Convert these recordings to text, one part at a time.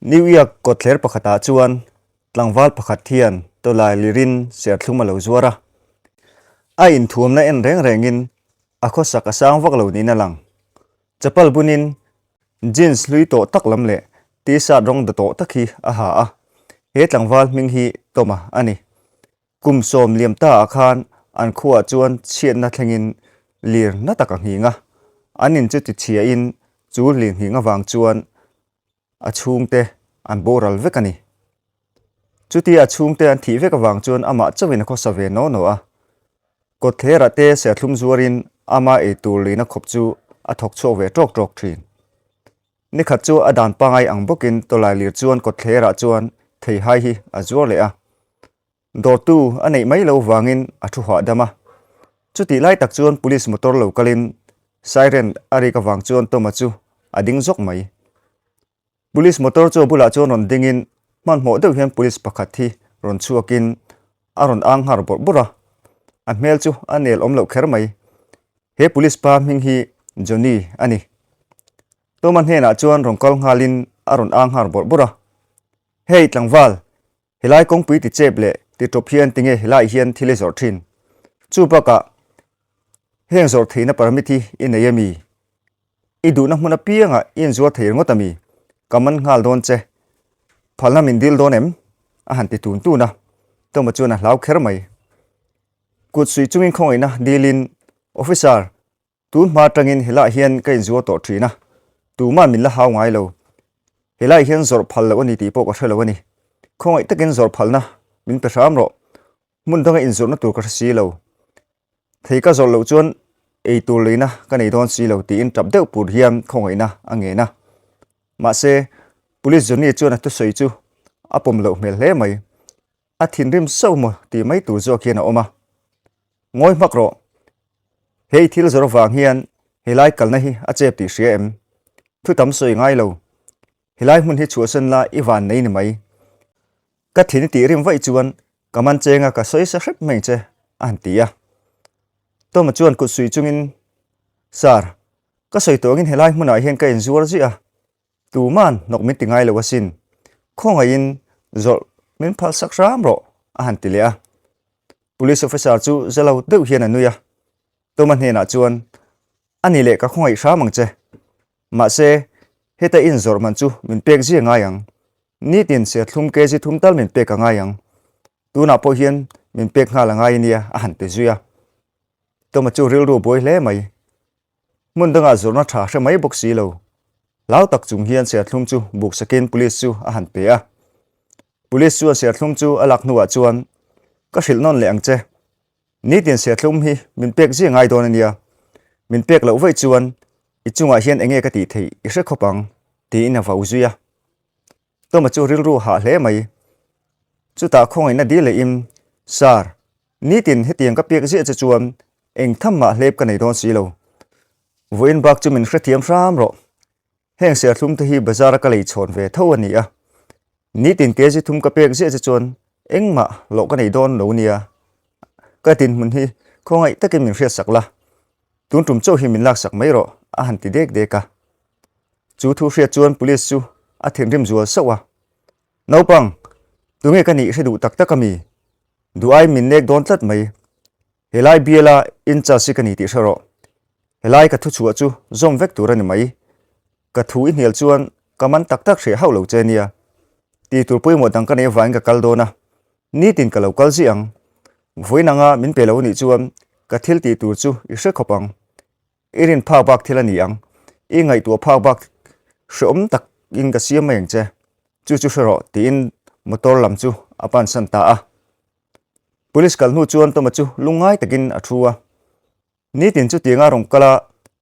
New York kawtthler pakhatah chuan tlangval pakhat hian tawlai lirin serthlum a lo zuar a. A inthuamna en reng rengin a khawsak a sang vak lo niin a lang. Chapal bunin jeans hlui tawh tak lam leh t-shirt rawng da tawh tak hi a ha a. He tlangval hming hi Toma a ni. Kum sawm liam ta ah khan an khuaah chuan chhiatna thlengin lir na tak a nghing a, an in chu tichhiain chu lir nghing avang chuan a chhungte an boral vek a ni. Chutia a chhungte an thih vek avang chuan amah chauhin a khawsa ve naw naw a, kawtthlerah te serthlum zuarin ama eitur lina khawp chu a thawk chhuak ve tawk tawk thin. Nikhat chu a dan pangai ang bawkin tawlai lir chuan kawtthlerah chuan theihai hi a zuar leh a. Dawrtu a neih mai lo vangin a thu hahdam a. Chutih lai tak chuan police motor lo kalin siren a rik avang chuan Toma chu a ding zawk mai. Police motor chu a bulah chuan rawn dingin hmanhmawh deuh hian police pakhat hi rawn chhuakin a rawn ang nghar bawrh bawrh a. A hmel chu a nel awm loh kher mai. He police pa hming hi Johnny a ni. Toma hnenah chuan rawn kal nghalin a rawn ang nghar bawrh bawrh a. Hey tlangval! Helai kawngpui ti chep leh ti tawp hian tinge helai hian thil i zawrh thin? Chu bakah heng zawrh theihna permit hi i nei ami? I duhna hmun apiangah i inzuar thei ringawt ami? Ka man nghal dawn che. Phalna min dil dawn em? A han ti tun tun a. Toma chuan a hlau kher mai. Kut suih chungin khawngaihna dilin, Officer, Tun hma atangin helaiah hian ka inzuar tawh thin a, tuma'n min la hau ngai lo. Helaiah hian zawrh phal loh a ni tih pawh ka hre lo a ni. Khawngaih takin zawrh phalna min pe hram rawh. Hmun danga inzawrhna tur ka hre si lo. Thei ka zawrh loh chuan ei tur leina ka nei dawn si lo tiin tap deuh pur hian khawngaihna a ngen a. Mahse, Police Johnny chuan a thusawi chu a pawm loh hmel hle mai. A thinrim sauh maw tih mai tur zawk hian a awm a. Ngawi hmak rawh. Hei thil zawrh avang hian helai kalna hi a chep tih hria em? Thu tam sawi ngai lo. Helai hmun hi chhuahsan la i van nei ni mai. Ka thin i tih rim vaih chuan ka man chenga ka sawi sa hrep mai che a han ti a. Toma chuan kut suih chungin, Sir, ka sawi tawh angin helai hmunah hian ka inzuar ziah a. Tuman hnawk min ti ngai lo asin. Khawngaihin zawrh min phalsak hram rawh a han ti leh a. Police officer chu za lo deuh hian a nui a. Toma hnenah chuan, A ni leh ka khawngaih hram ang che. Mahse, heta in zawrh man chu min pek zia ngai ang. Nitin serthlum kg thum tal min pek a ngai ang. Tunah pawh hian min pek nghal a ngai ania a han ti zui a. Toma chu rilru buai hle mai. Hmun dangah zawrhna tha hre mai bawk si lo. Hlau tak chung hian serthlum chu buk sakin police chu a han pe a. Police chuan serthlum chu a lak hnuah chuan, Ka hrilh nawn leh ang che. Nitin serthlum hi min pek zia ngai dawn a nia. Min pek loh vaih chuan i chungah hian enge ka tih theih i hre khawp ang, tiin a vau zui a. Toma chu rilru hah hle mai. Chutah khawngaihna dil lehin, Sir, nitin hetiang ka pek ziah che chuan eng tham mah hlep ka nei dawn si lo. Vawiin bak chu min hrethiam hram rawh. Heng serthlum te hi bazar a ka lei chhawn ve tho a ni a. Nitin kg thum ka pek ziah che chuan engmah hlawh ka nei dawn lo nia. Ka dinhmun hi khawngaih takin min hriatsak la. Tun tum chauh hi min laksak mai rawh a han ti dek dek a. Chu thu hriat chuan police chu a thinrim zual sauh a. Naupang, tunge ka nih hre duh tak tak a mi? Duh ai min nek dawn tlat mai. Helai biala in-charge hi ka ni tih hre rawh. Helai ka thu chhuah chu zawm vek tur a ni mai. Ka thu i hnial chuan ka man tak tak hreh hauh lo che nia. Tih tur pawimawh dang ka neih avangin ka kal dawn a. Nitin ka lo kal zih ang. Vawiin anga min pe lo nih chuan ka thil tih tur chu i hre khawp ang. I rin phak bak thil a ni ang. I ngaihtuah phak bak hreawm tak in ka siam mai ang che. Chu chu hre rawh tiin motor lam chu a pansan ta a. Police kal hnu chuan Toma chu lungngai takin a thu a. Nitin chutianga rawn kal a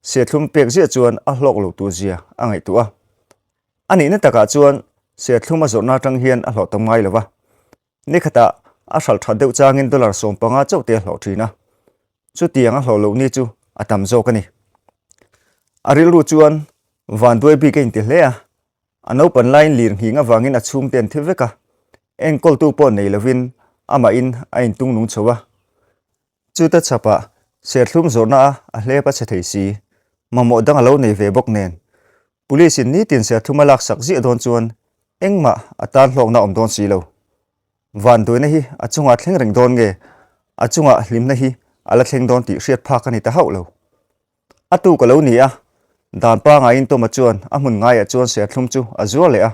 serthlum pek ziah chuan a hlawk lo tur zia a ngaihtuah a. A nihna takah chuan serthlum a zawrhna atang hian a hlawh tam ngai lo va. Nikhatah a hralh that deuh changin dollar 15 chauh te a hlawh thin a. Chutiang a hlawh loh ni chu a tam zawk a ni. A rilru chuan vanduai bik a inti hle a. A naupan laiin lir nghing avangin a chhungte an thi vek a. Enkawltu pawh nei lovin amahin a intung nung chho a. Chuta chhapah serthlum zawrhna a a hlep a chhe thei si. Mamawh dang a lo nei ve bawk nen. Police in nitin serthlum a laksak ziah dawn chuan. Engmah a tan hlawkna awm dawn si lo. Vanduaina hi a chungah thleng reng dawn nge a chungah hlimna hi a la thleng dawn tih hriat phak a ni ta hauh lo. A tuk a lo ni a, dan pangaiin Toma chuan a hmun ngaiah chuan serthlum chu a zuar leh a.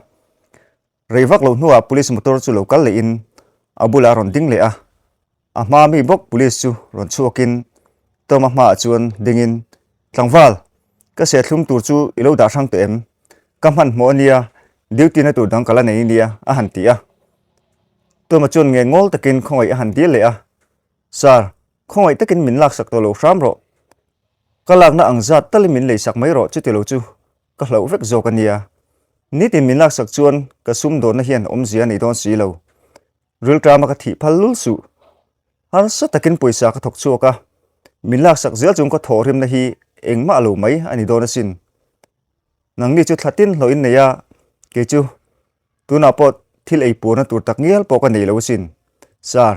Rei vak lo hnuah police motor chu lo kal lehin a bulah a rawn ding leh a. A hma mi bawk police chu rawn chhuakin Toma hmaah chuan dingin, Tlangval, ka serthlum tur chu i lo dah hrang tawh em? Ka hmanhmawh a nia, duty na tur dang ka la nei nia, a han ti a. Toma chuan nge ngawl takin khawngaih a han dil leh a, Sir, khawngaih takin min laksak tawh lo hram rawh. Ka lakna ang zat talin min leisak mai rawh chuti lo chu ka hlauh vek zawk a nia. Nitin min laksak chuan ka sumdawnna hian awmzia a nei dawn si lo. Rilṭama ka thih phal lul suh. Harsa takin pawisa ka thawk chhuak a, min laksak zel chung ka thawhrimna hi engmah lo mai a ni dawn asin. Nangni chu thla tin hlawh in nei a, kei chu tunah pawh thil ei puarna tur tak ngial pawh ka nei lo asin. Sir,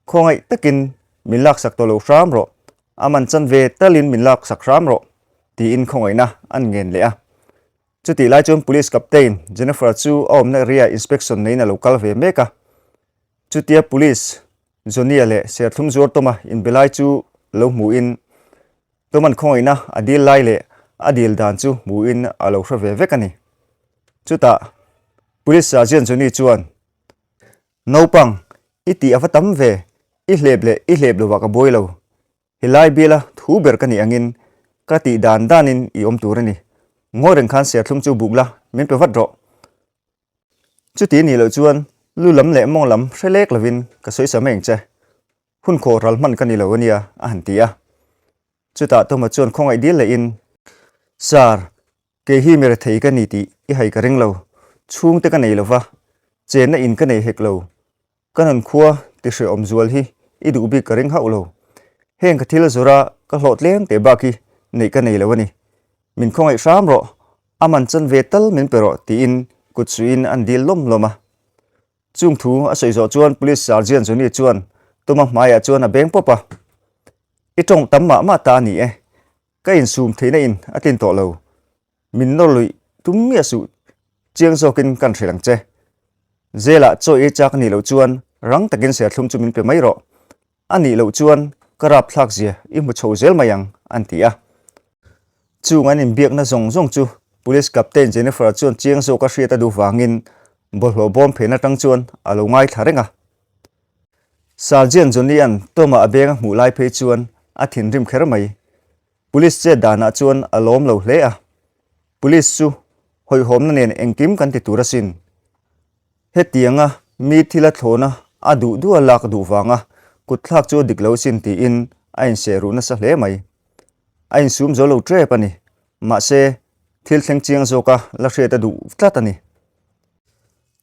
khawngaih takin min laksak tawh lo hram rawh, a man chan ve talin min laksak hram rawh, tiin khawngaihna an ngen leh a. Chutih lai chuan Police Captain Jennifer chu a awmna area inspection neiin a lo kal ve mek a. Chutia Police Johnny-a leh Serthlum Zuar Toma inbe lai chu lo hmuhin Toman khawngaihna a dil lai leh a dil dan chu hmuhin a lo hre ve vek a ni. Chutah Police Sergeant Johnny chuan, Naupang, i tih a va tam ve, i hlep leh i hlep lovah ka buai lo. Helai biala thu ber ka nih angin ka tih dan danin i awm tur a ni. Ngawi reng khan serthlum chu buk la, min pe vat rawh. Chuti nih loh chuan lu lam leh mawng lam hre lek lovin ka sawi sa mai ang che. Hun khaw ral hman ka ni lo a nia, a han ti a. Chutah Toma chuan khawngaih dil lehin, Sir, kei hi mi rethei ka ni tih i hai ka ring lo. Chhungte ka nei lo va, chenna in ka nei hek lo. Ka nun khua ti hrehawm zual hi i duh bik ka ring hauh lo. Heng ka thil zawrh a ka hlawh tlem teh bak hi neih ka nei lo a ni. Min khawngaih hram rawh, a man chan ve tal min pe rawh tiin kut suihin an dil lawm lawm a. Chung thu a sawi zawh chuan Police Sergeant Johnny chuan Tuma hmaiah chuan a beng pawp a. I tawng tam mah mah ta a ni e. Ka insum theihna in a tlin tawh lo. Min nawr luih tum miah suh chiang zawkin kan hrilh ang che. Zelah chaw ei chak a nih loh chuan rang takin serthlum chu min pe mai rawh. A nih loh chuan ka rapthlak zia i hmu chho zel mai ang, an ti a. Chung an inbiakna zawng zawng chu Police Captain Jennifer chuan chiang zawka hriat a duh vangin bawlhhlawh bawm phen atang chuan a lo ngaithla reng a. Sergeant Johnny-a'n Tom-a a beng a hmuh lai phei chuan a thinrim kher mai. Police chet danah chuan a lawm lo hle a, Police chu hawihhawmna nen engkim kan ti tur asin. Hetianga mi thil a thlawna a duh duh a lak duh vanga kutthlak chu a dik lo asin tiin a inseh ruh nasa hle mai. A insum zo lo tep a ni. Mahse, thil thleng chiang zawka la hriat a duh tlat a ni.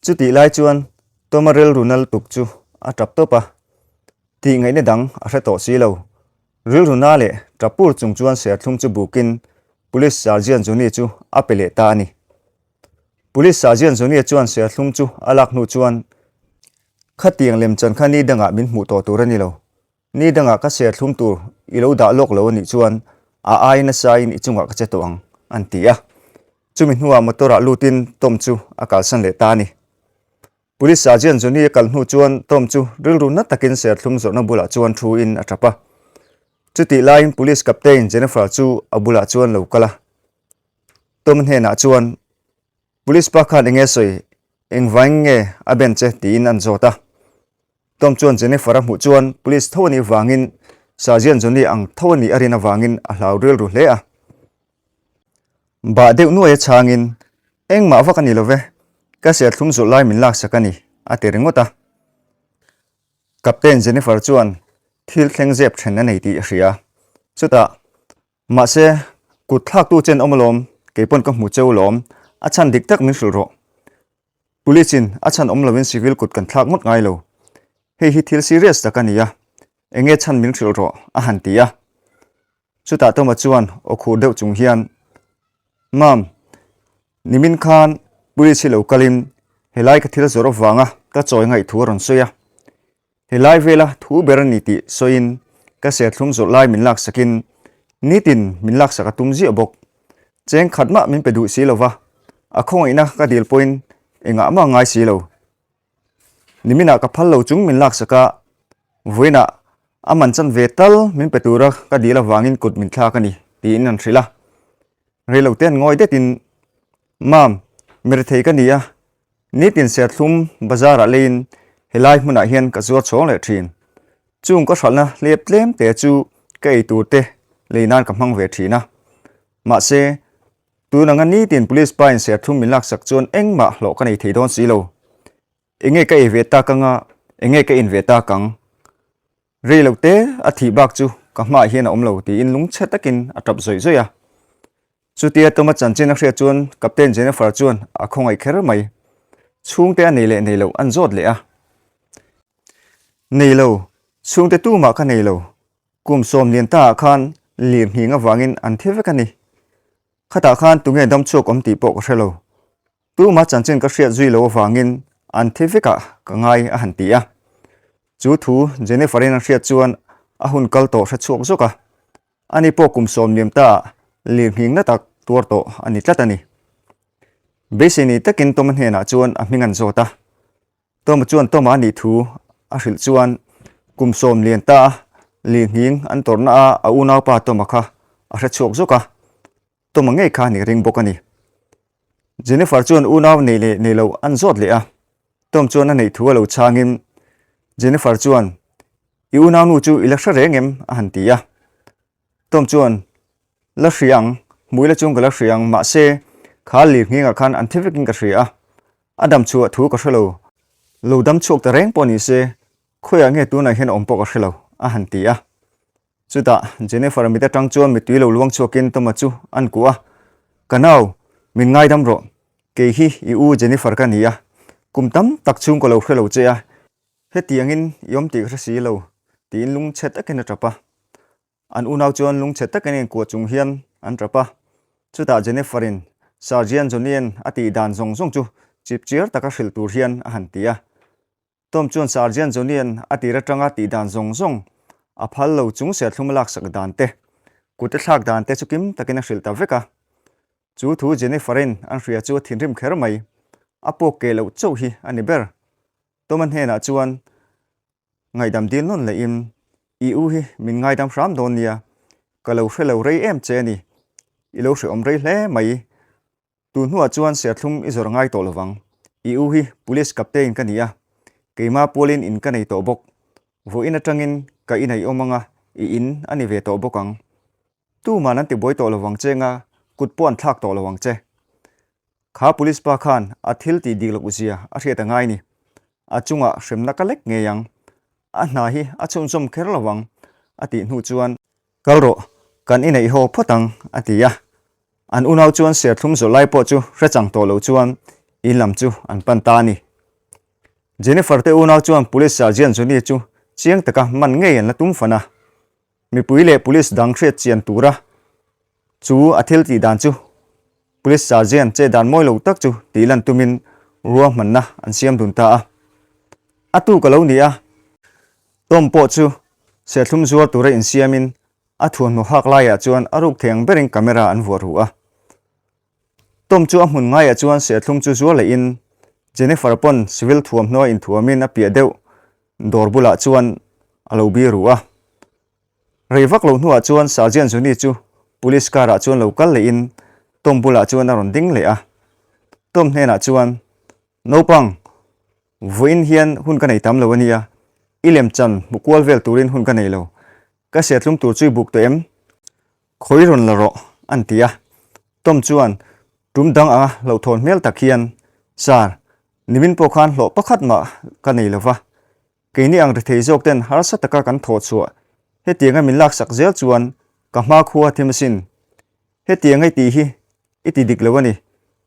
Chutih lai chuan Toma rilru nal tuk chu a tap tawp a, tih ngaihna dang a hre tawh si lo. Rilru na leh Tapur chung chuan serthlum chu bukin Police Sergeant Johnny chu a pe leh ta a ni. Police Sergeant Johnny chuan serthlum chu a lak hnu chuan, Khatiang lemchan kha ni dangah min hmuh tawh tur a ni lo. Ni dangah ka serthlum tur i lo dah lawk lo a nih chuan a ai nasain i chungah ka che tawh ang, an ti a. Chumi hnuah motor-ah lutin Tom chu a kalsan leh ta a ni. Police Sergeant Johnny a kal hnu chuan Tom chu rilru na takin serthlum zawrhna bulah chuan thu in a tap a. Chutih laiin Police Captain Jennifer chu a bulah chuan lo kal a. Tom hnenah chuan, Police pa khan enge sawi, engvangin nge a ben che tiin an zawt a. Tom chuan Jennifer a hmuh chuan Police tho a nih vangin Sergeant Johnny ang tho a nih a rin avangin a hlau rilru hle a. Bah deuh nuai a chhangin, Engmah vak a ni lo ve, ka serthlum zawrh lai min laksak a ni, a ti ringawt a. Captain Jennifer chuan thil thleng zep then a nei tih a hria. Chutah, Mahse, kut thlaktu chen awm alawm, kei pawn ka hmu cheu alawm, a chhan dik tak min hrilh rawh. Police in a chhan awm lovin civil kut kan thlak ngawt ngai lo. Hei hi thil serious tak a ni a, enge chhan min hrilh rawh, a han ti a. Chutah Toma chuan aw khur deuh chung hian, Ma'am, nimin khan police hi lo kalin helai ka thil zawrh avanga ka chawi ngaih thu a rawn sawi a. Helai vela thu ber a ni tih sawiin ka serthlum zawrh lai min laksakin nitin min laksak a tum ziah bawk. Cheng khat mah min pe duh si lova, a khawngaihna ka dil pawhin. Engah mah ngai si lo. Niminah ka phal lo chung min laksak a, vawiinah a man chan ve tal min pe tura ka dil avangin kut min thlak a ni, tiin an hrilh a. Reilo te an ngawi detin, Mam, mi rethei ka ni a, nitin serthlum bazar ah leiin helai hmunah hian ka zuar chhawng leh thin. Chung ka hralhna hlep tlem te chu ka ei tur te lei nan ka hmang ve thin a. Mahse, Tun anga nitin police pa in serthlum min laksak chuan engmah hlawh ka nei thei dawn si lo. Enge ka ei ve tak anga, enge ka in ve tak ang? Rei lo te a thih bak chu ka hmaah hian a awm lo tiin lungchhe takin a tap zawih zawih a. Chutia Toma chanchin a hriat chuan Captain Jennifer chuan a khawngaih kher mai. Chhungte a nei leh nei loh an zawt leh a. Nei lo, chhungte tumah ka nei lo. Kum 90 taah khan lir nghing avangin an thi vek a ni. Khatah khan tunge dam chhuak awm tih pawh ka hre lo. Tuma chanchin ka hriat zui lo avangin an thi vekah ka ngai a han ti a. Chu thu Jennifer-in a hriat chuan a hun kal tawh hre chhuak zawk a. Ani pawh kum 90 taah lir nghing na tak tuar tawh a ni tlat a ni. Beisei nei takin Toma hnenah chuan a hming an zawt a. Toma chuan Toma a nih thu a hrilh chuan kum 90 ta a lihnghing an tawrhna a a unaupa Toma kha a hre chhuak zawk a, Toma ngei kha ni ring bawk a ni. Jennifer chuan unau nei leh nei lo an zawt leh a, Tom chuan a neih thu a lo chhangin Jennifer chuan I unaunu chu i la hre reng em? a han ti a. Tom chuan, La hria ang, hmui la chung ka la hria ang, mahse, kha lirnghingah khan an thi vekin ka hria a, a dam chhuah thu ka hre lo, lo dam chhuak ta reng pawh ni se, khawiah nge tunah hian a awm pawh ka hre lo, a han ti a. Chutah, Jennifer mit atang chuan mittui lo luang chhuakin Toma chu an kuah a, Ka nau, min ngaidam rawh, kei hi i u Jennifer ka ni a, kum tam tak chhung ka lo hre lo che a, hetiangin i awm tih ka hre si lo, tiin lungchhe takin a tap a. An unau chuan lungchhe takin a inkuah chung hian an tap a. Chutah Jennifer-in Sergeant Johnny-a'n a tih dan zawng zawng chu chip chiar taka hrilh tur hian a han ti a. Tom chuan Sergeant Johnny-a'n a tir atanga tih dan zawng zawng a phal lo chung serthlum a laksak dan te, kut a thlak dan te chu kim takin a hrilh ta vek a. Chu thu Jennifer-in an hria chu a thinrim kher mai. A pawk keh loh chauh hi a ni ber. Tom-a hnenah chuan Ngaihdam dil nawn lehin, I u hi min ngaidam hram dawn nia, ka lo hre lo rei em che a ni, i lo hrehawm rei hle mai. Tun hnuah chuan serthlum i zawrh ngai tawh lovang, i u hi Police Captain ka ni a, keima pualin in ka nei tawh bawk, vawiin atangin ka in a i awm anga i in a ni ve tawh bawk ang. Tuman an tibuai tawh lovang che nga kut pawh an thlak tawh lo ang che. Kha police pa khan a thil tih dik loh zia a hriat a ngai ni. A chungah hremna ka lek ngei ang. A hna hi a chhunzawm kher lo ang a tih hnu chuan. Kal rawh, kan inei haw phawt ang a ti a. An unau chuan serthlum zawh lai pawh chu hre chang tawh lo chuan in lam chu an pan ta a ni. Jennifer te unau chuan police sergeant Johnny chu chiang taka man ngei an la tum fan a. Mipui leh police dang hriat chian tura chu a thil tih dan chu police sergeant che dan mawi lo tak chu tih lan tumin ruahmanna an siam dun ta a. A tuk a lo ni a, Tom pawh chu serthlum zuar tura insiamin a thuamhnaw hak laiah chuan a ruk thei ang berin camera an vuah ru a. Tom chu a hmun ngaiah chuan serthlum chu zuar lehin Jennifer pawn civil thuamhnaw inthuamin a piah deuh dawr bulah chuan a lo bi ru a. Rei vak lo hnuah chuan Sergeant Juni chu police car ah chuan lo kal lehin Tom bulah chuan a rawn ding leh a. Tom hnenah chuan, Naupang, vawiin hian hun ka nei tam lo a nia, i lemchan hmu kual vel turin hun ka nei lo. Ka serthlum tur chu i buk tawh em? Khawi rawn la rawh, an ti a. Tom chuan tum dang anga hlauhthawn hmel tak hian, Sir, nimin pawh khan hlawh pakhat mah ka nei lo va. Keini ang rethei zawk ten harsa taka kan thawh chhuah hetianga min laksak zel chuan ka hma khua thim asin. Hetianga i tih hi i ti dik lo a ni,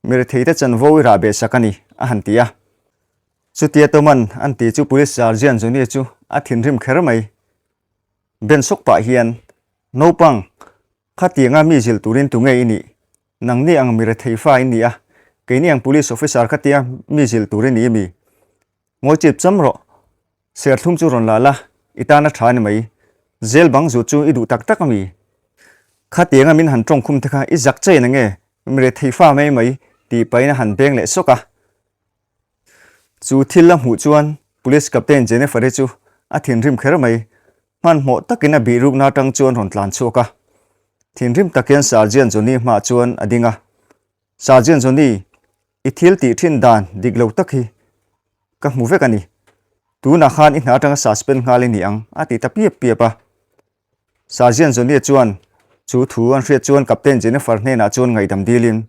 mi retheite chanvo i rah beh sak a ni, a han ti a. Chutia Toman an ti chu Police Sergeant Johnny chu a thinrim kher mai. Ben sawk pah hian, Naupang, khatianga mi zilh turin tunge i nih? Nangni ang mi rethei fa i ni a, keini ang police officer khatia mi zilh tur i ni mi? Ngawi chip cham rawh, serthlum chu rawn la la, i tan a tha ni mai. Zel bang zut chu i duh tak tak a mi? Khatianga min han tawng khum te kha i zak chain ange, mi rethei fa mai mai, tih pahin a han beng leh sawk a. Chu thil a hmuh chuan Police Captain Jennifer-i chu a thinrim kher mai. Hmanhmawh takin a bihrukna atang chuan rawn tlan chhuak a. Thinrim tak hian Sergeant Johnny hmaah chuan a ding a. Sergeant Johnny, i thil tih thin dan dik lo tak hi ka hmu vek a ni. Tunah khan i hna atanga suspend nghal i ni ang, a ti ta piap piap a. Sergeant Johnny chuan chu thu an hriat chuan Captain Jennifer hnenah chuan ngaihdam dilin,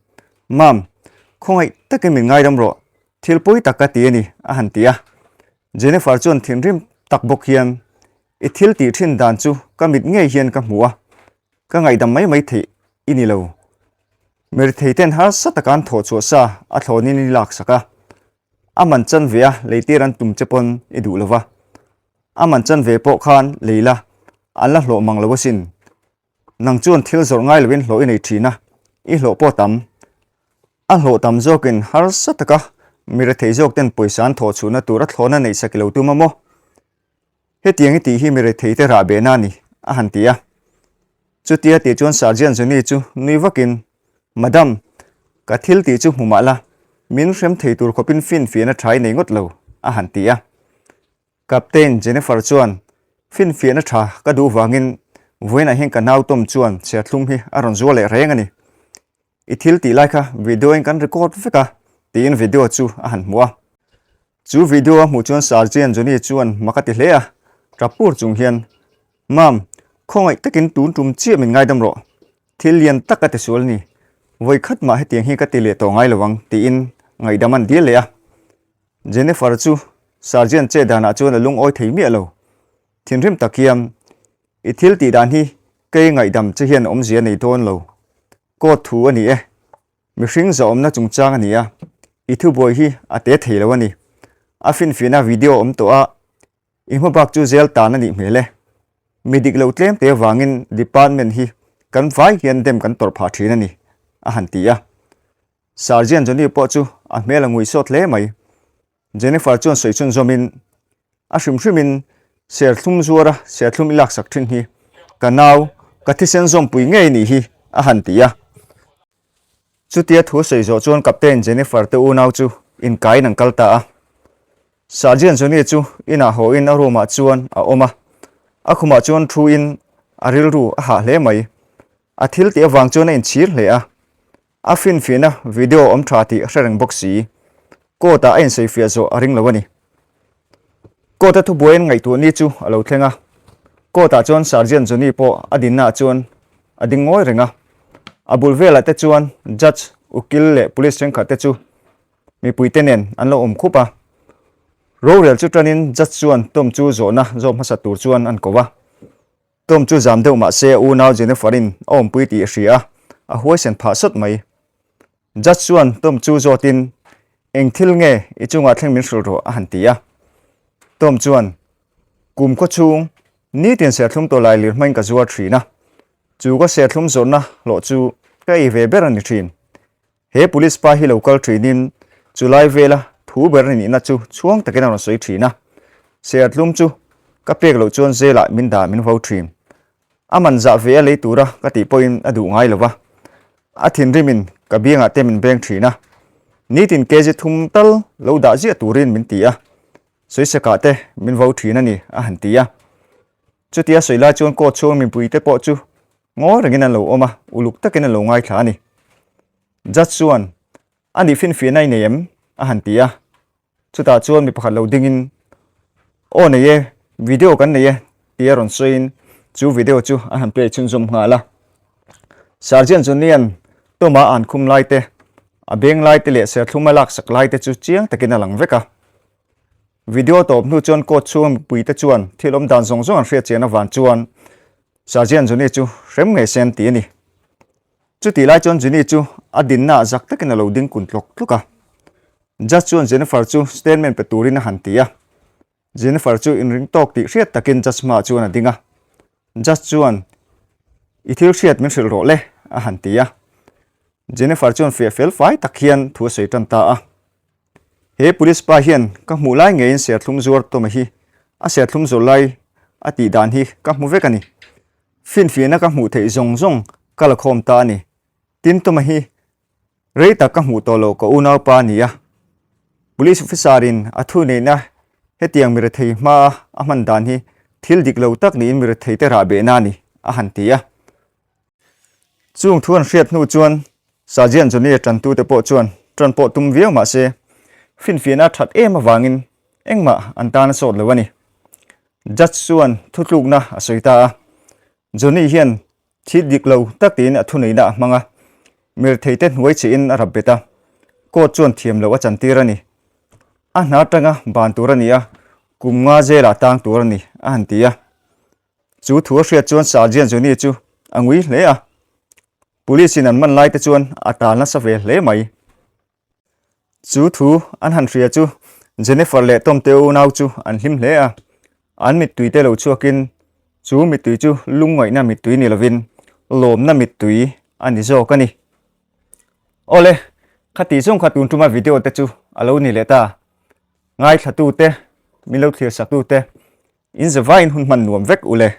Ma'am, khawngaih takin min ngaidam rawh, thil pawi tak ka ti a ni, a han ti a. Jennifer chuan thinrim tak bawk hian, I thil tih thin dan chu ka mit ngei hian ka hmu a, ka ngaihdam mai mai theih i ni lo. Mirithei ten harsa taka an thawh chhuah sa a thlawnin i laksak a, a man chan ve a leitir an tum che pawn i duh lo va. A man chan ve pawh khan lei la, an la hlawh mang lo asin. Nang chuan thil zawrh ngai lovin hlawh i nei thin a, i hlawh pawh tam. A hlawh tam zawkin harsa taka mi rethei zawk ten pawisa an thawh chhuhna tur a thlawhna neih sak i lo tum a maw? Hetiang i tih hi mi rethei te rah behna a ni, a han ti a. Chutia tih chuan Sergeant Johnny chu nui vakin, Madam, ka thil tih chu hmu mah la, min hrem thei tur khawpin finfiahna tha i nei ngawt lo, a han ti a. Captain Jennifer chuan, Finfiahna tha ka duh vangin vawiinah hian ka nau Tom chuan chhiathlum hi a rawn zual leh reng a ni. I thil tih lai kha video in kan record vek a, tiin video chu a han hmu a. Chu video a hmuh chuan Sergeant Johnny chuan mak a ti hle a, tap pur chung hian, Ma'am, khawngaih takin tun tum chiah min ngaidam rawh. Thil lian tak a ti sual ni. Vawi khat mah hetiang hi ka ti leh tawh ngai lo ang, tiin ngaihdam an dil leh a. Jennifer chu Sergeant che danah chuan a lungawi thei miah lo. Thinrim tak hian, I thil tih dan hi kei ngaihdam che hian awmzia nei dawn lo. Court thu a ni e. Mihring zahawmna chungchang a ni a, i thubuai hi a te thei lo a ni. A finfiahna video awm tawh a, i hma bak chu zel tan a nih hmel e. Mi dik lo tlem te avangin department hi kan vai hian dem kan tawrh phah thin a ni, a han ti a. Sergeant Johnny pawh chu a hmel a ngui sawt hle mai. Jennifer chuan sawi chhunzawmin, A hrim hrimin serthlum zuara serthlum i laksak thin hi ka nau, ka thisen zawmpui ngei nih hi, a han ti a. Chutia thu sawi zawh chuan Captain Jennifer te unau chu inkaiin an kal ta a. Sergeant Johnny chu inah hawin a room ah chuan a awm a, a khumah chuan thuin a rilru a hah hle mai. A thil tih avang chuan a inchhir hle a. A finfiahna video awm tha tih a hre reng bawk si. Court ah a insawifiah zawh a ring lo a ni. Court a thubuaiin ngaihtuah ni chu a lo thleng a. Court ah chuan Sergeant Johnny pawh a dinna ah chuan a ding ngawi reng a. A bul velah te chuan Judge, ukil leh Police thenkhat te chu mipui te nen an lo awm khup a. Rorel chu tanin Judge chuan Tom chu zawhna zawm hmasa tur chuan an ko a. Tom chu zam deuh mah se a unau Jennifer-in a awmpui tih a hria a, a huaisen phah sawt mai. Judge chuan Tom chu zawtin, Eng thil nge i chungah thleng min hrilh rawh a han ti a. Tom chuan, Kum khaw chhung, nitin serthlum tawlai lir hmain ka zuar thin a, chu ka serthlum zawrhna hlawh chu ka ei ve ber a ni thin. He police pa hi lo kal thinin chu lai vela thu ber nihna chu chhuang takin a rawn sawi thin a, Sertlum chu ka pek loh chuan zelah min dah min vo thin. A man zah ve a lei tura ka tih pawhin a duh ngai lo va, a thinrimin ka biangah te min beng thin a, nitin kg thum tal lo dah ziah turin min ti a, sawisakah te min vo thin a ni a han ti a. Chutia sawi lai chuan court chhung mipuite pawh chu Ngawi rengin an lo awm a, uluk takin an lo ngaithla a ni. Judge chuan, A nih finfiahna i nei em? a han ti a. Chutah chuan mi pakhat lo dingin, Aw nei e, video kan nei e, tia rawn sawiin chu video chu a han play chhunzawm nghal a. Sergeant Johnny-a'n Tom-a an khum lai te, a beng lai te leh serthlum a laksak lai te chu chiang takin a lang vek a. Video tawp hnu chuan court chhunga mipuite chuan thil awm dan zawng zawng an hriat chian avang chuan Sergeant Johnny chu hrem ngei se an ti a ni. Chutih lai chuan Johnny chu a dinna ah zak takin a lo ding kun tlawk tlawk a. Judge chuan Jennifer chu statement pe turin a han ti a. Jennifer chu inring tawk tih hriat takin Judge hmaah chuan a ding a. Judge chuan, I thil hriat min hrilh rawh le, a han ti a. Jennifer chuan fiah fel fai tak hian thu a sawi tan ta a. He police pa hian ka hmuh lai ngeiin serthlum zuar tawm hi a serthlum zawr lai a tih dan hi ka hmu vek a ni. Finfiahna ka hmuh theih zawng zawng ka la khawm ta a ni. Tin Tawma hi rei tak ka hmuh tawh loh ka unaupa a ni a. Police officer in a thuneihna hetiang mirethei hmaa a hman dan hi thil dik lo tak niin mirethei te rah behna a ni, a han ti a. Chung thu an hriat hnu chuan Sergeant Johnny a tantute pawh chuan tan pawh tum viau mah se finfiahna a that em avangin engmah an tan a sawt lo a ni. Judge chuan thutlukna a sawi ta a, Johnny hian Thil dik lo tak tiin a thuneihna a hmang a, mirtheite hnuai chihin a rap bet a, court chuan thiam loh a chantir a ni. A hna atanga ban tur a ni a, kum nga zelah tang tur a ni, a han ti a. Chu thu a hriat chuan Sergeant Johnny chu a ngui hle a, Police in an man lai te chuan a tal nasa ve hle mai. Chu thu an han hria chu Jennifer leh Tom te unau chu an hlim hle a, an mittui te lo chhuakin chu mittui chu lungngaihna mittui ni lovin lawmna mittui a ni zawk a ni. Awle, khati zawng kha tun tuma video te chu a lo ni leh ta. Ngaithlatute, min lo thlir saktute, in zavaiin hun hman nuam vek ule.